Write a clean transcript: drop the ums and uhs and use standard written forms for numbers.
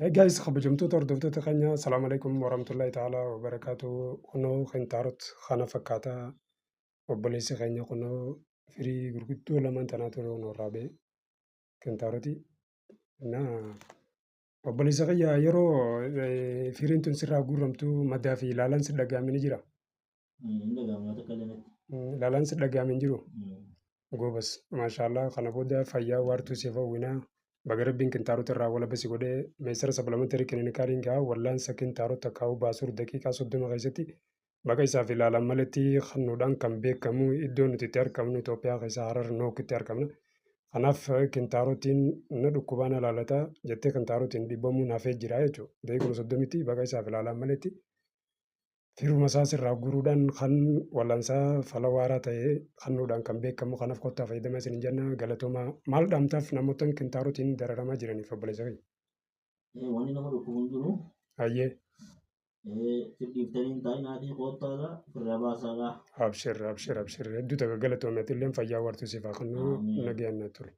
Hey guys, kabajamtoota hordoftoota keenya, salaamu alaikum warahmatullahi ta'ala wabarakaatu. Kunoo kintaarot kana fakkaata. Obboleessi keenya kunoo firii gurguddoo lamaan tanaa ture kunoo irraa ba'e kintaaroti. Na obboleessa kiyya, yeroo firiin tun sirraa guurramtu madaa fi ilaalaan si dhaga'ame ni jira? Hin dhaga'amu takka illee natti. Ilaalaan si dhaga'ame hin jiru? Goobas, maashaallah, kana booda fayyaa waartuu siif hawwinaa. Baga Rabbiin kintaarota irraa walaba si godhee. Meesara supplementary clinicaliin gaa wallaansa kintaarota takkaa'uu baasuur daqiiqaa 30 keessatti baqa isaaf ilaalan maletti kennuudhaan kan beekamu. Iddoo nuti itti argamnu Itoophiyaa keessa Harar Nookitti argamna. Kanaaf kintaarotiin na dhukkubaa na laalata jettee kintaarotiin dhibamuun hafee jira jechuudha. Daqiiquma 30tti baqa isaaf ilaalan maletti firuma isaa sirraa guuruudhaan kan wal'aansaa fala waaraa ta'e kennuudhaan kan beekamu. Kanaaf kottaa fayyadamaa isin jenna, galatoomaa. Maal dhaamtaaf namoota kintaarotiin dararamaa jiraniif, obboleessa kiyya? Wanni nama dhukkubu hin jiru. Hayyee. Dhiiftanii hin taa'in, haadhi koottaadha ofirraa baasaadha. Abshir, abshir, abshir, hedduu takka galatoomi. Ati illee fayyaa waartuu siif haa kennu. Amiin. Nagayaan na ture.